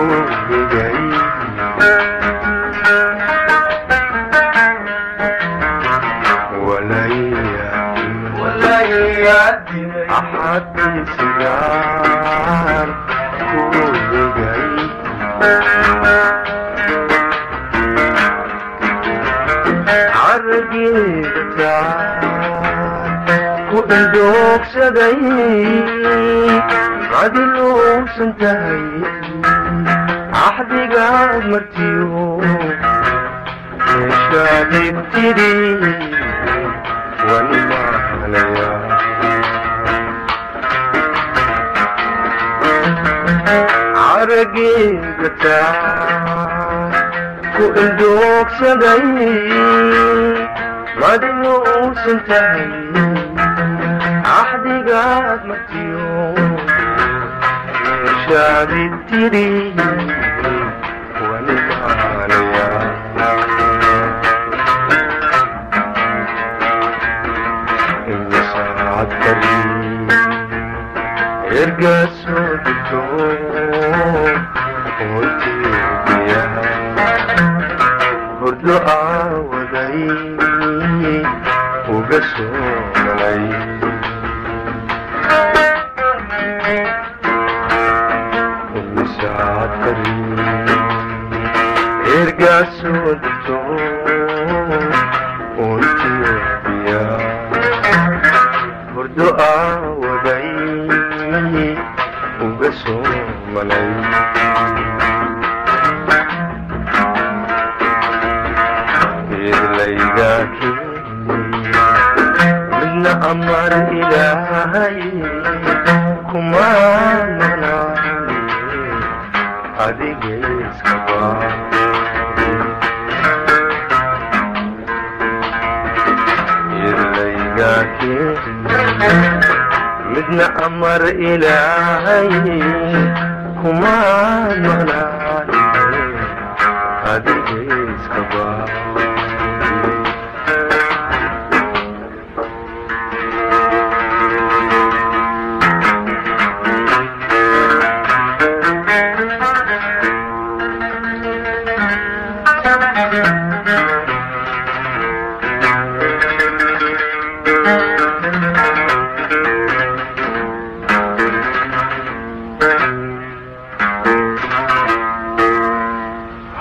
ku dhigay. Axadii sidaan ku dhigay, carageeda ku ildoogsaday, madiluusan tahay axdigaad martiyo meeshaadibtidi wanimaanaya. Carageeda taa ku ildoogsaday, madiluusan tahay axdigaad martiyo meeshaadibtidi wanimaanaya. Saacad bari ergaa soo degto, oontibiyaha hurdo aawaday uga soo malay. Saacad bari ergaa soo degto, oontibiyaha hurdo aawaday uga soo malay. Idlayga midna amar Ilaahay kuma manaani, adiga iskaba. Idlayga midna amar Ilaahay kuma manaani, adiga iskaba.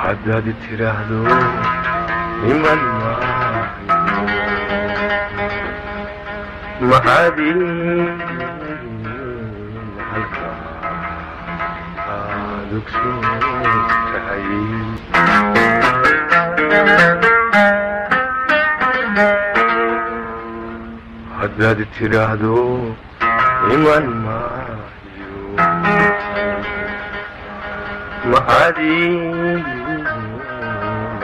Haddaad tiraahdo iman maayo, maadin halka aad ogsoon tahay. Haddaad tiraahdo iman maayo, maadin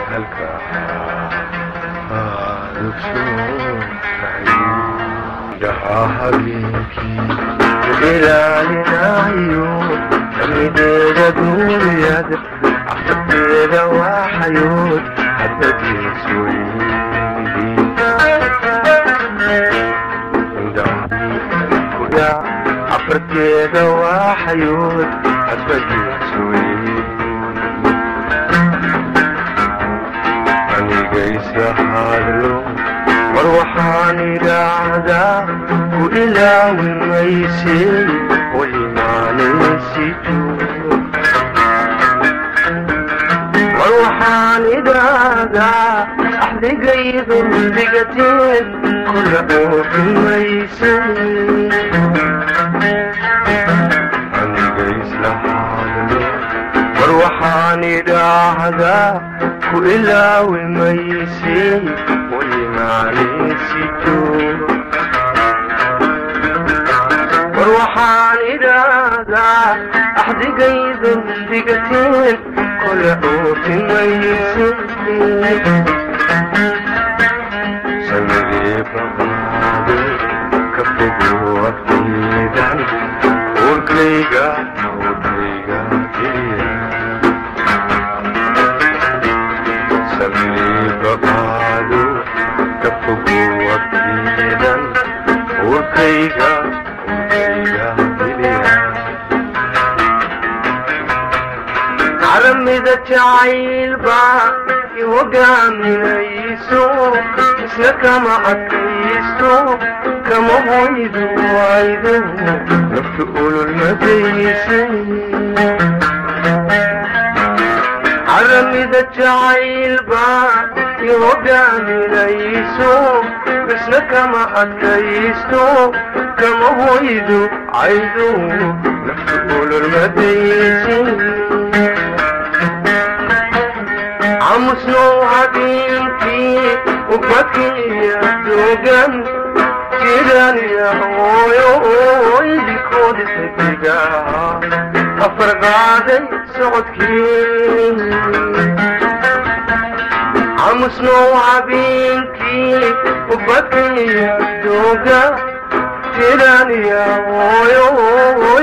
halka aad ogsoon tahay. Dhahaa habeenkii ilaalinayo amideeda duunyada, afarteeda waaxayood afarteeda waaxayood hadbageeswey. Anigaysa hadlo mar waxaan idhaahdaa ku ilaawi maysay walimaanaysijo. Mar waxaan idhaahdaa axdigaydu dhigateen kula oofin maysay. Aniga isla hadlo mar waxaan idhaahdaa ku ilaawi maysay walimaanaysijo. War waxaan idhaahdaa axdigaydu dhigateen kula oofin maysay. Samidii baqaado ka fogo agtaydan urkayga urkayga jiriya. Samidii baqaado ka fogo agtaydan urkayga urkayga jiriya. Caramida jacaylba i hogaaminayso, isna kama adkaysto, kama hoydo waydo, naftu ololmadaysay. Caramida jacaylba i hogaaminayso, isna kama adkaysto, kama hoydo caydo, naftu ololmadaysay. Camusnow habeenkii ubadkiya dogan jiranya hooyo idinkoodi xidiga afar qaaday socodkii. Camusnow habeenkii ubadkiya doga jiranya hooyo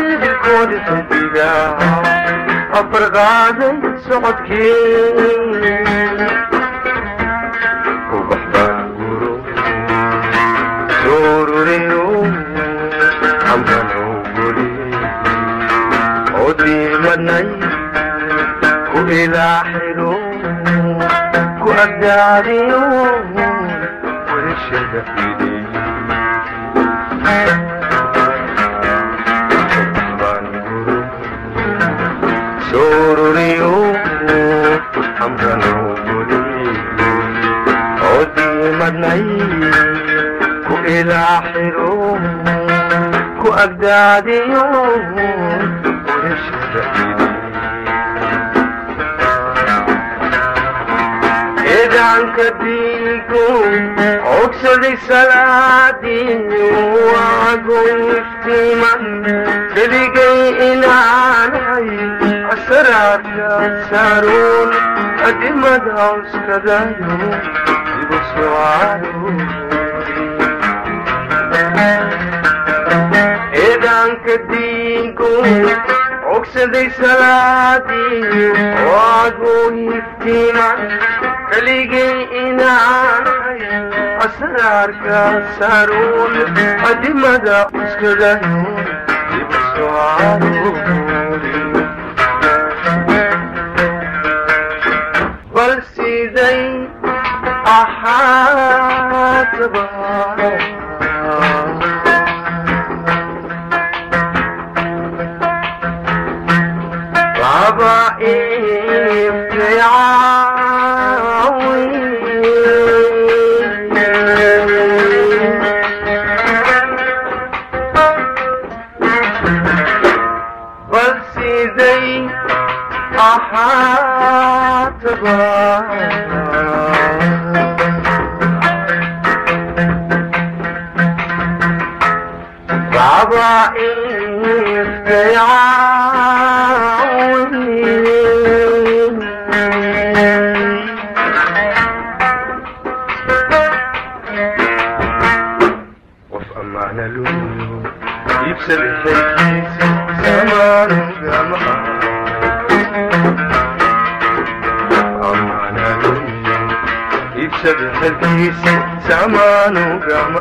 idinkoodi xidiga afar qaaday socodkii. Ubax baan guro sooruriyo amranow guri odiimanay ku ilaaxiro ku agdaadiyo werishada fidi. Ubax baan guro sooruriyo amranow guri odiimanay ku ilaaxiro ku agdaadiyo werishada fidi. Eedaanka diigu ogsaday salaadii waago iftiiman keligay inaanhay asraarka saaruun adimada uskadayo igu sucaaro. Eedaanka diinku ogsaday salaadii waago iftiiman keligay inaanhay asraarka saaruun adimada uskadayo igu sucaaro. Bal siday ahaataba laba ifticaawi, bal siday ahaataba laba ifticaawi. Qof ammaana lumiyo iibsada xelkiisa samaanugama. Qof ammaana lumiyo iibsada xelkiisa samaanugama.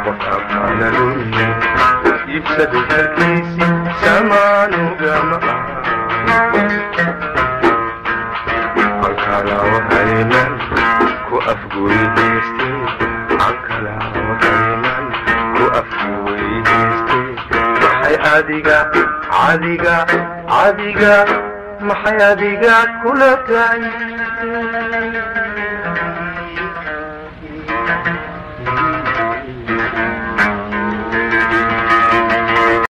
Qof ammaana lumiyo iibsada xelkiisi samaanugama. Ankala wahaynan ku afgoyhaystay, ankala wahaynan ku afgoyhaystay, maxay adiga adiga adiga, maxay adiga kula tahay?